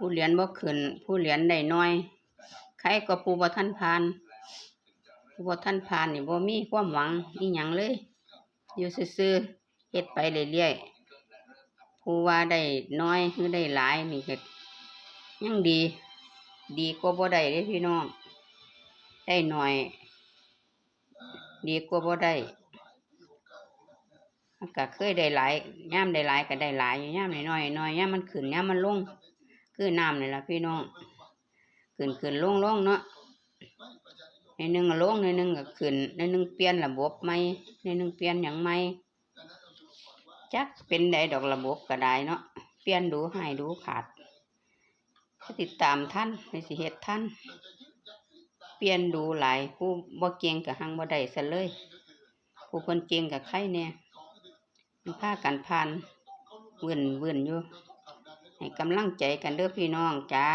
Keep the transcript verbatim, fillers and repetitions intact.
ผู้เรียนบ่ขึ้น ผู้เรียนได้น้อย ใครก็ผู้บ่ทันผ่าน ผู้บ่ทันผ่านนี่บ่มีความหวังอิหยังเลย อยู่ซื่อๆ เฮ็ดไปเรื่อยๆ ผู้ว่าได้น้อยหรือได้หลายนี่ก็ยังดี ดีกว่าบ่ได้เด้พี่น้อง ได้น้อย ดีกว่าบ่ได้ มันก็เคยได้หลาย ยามได้หลายก็ได้หลายอยู่ ยามน้อยๆน้อย ยามมันขึ้น ยามมันลง คือน้ำนี่ล่ะพี่น้อง ขึ้นขึ้นลงลงเนาะ หน่อยหนึ่งก็ลง หน่อยหนึ่งก็ขึ้น หน่อยหนึ่งเปลี่ยนระบบใหม่ หน่อยหนึ่งเปลี่ยนหยังใหม่ จักเป็นใดดอกระบบก็ได้เนาะ เปลี่ยนดูให้ดูขาด ผู้ติดตามทัน ไม่สิเฮ็ดทัน เปลี่ยนดูหลาย ผู้บ่เก่งก็หังบ่ได้ซะเลย ผู้เพิ่นเก่งก็ใครแน่ มันพากันผ่าน วื่นวื่นอยู่ ให้กำลังใจกันเด้อพี่น้องจ้า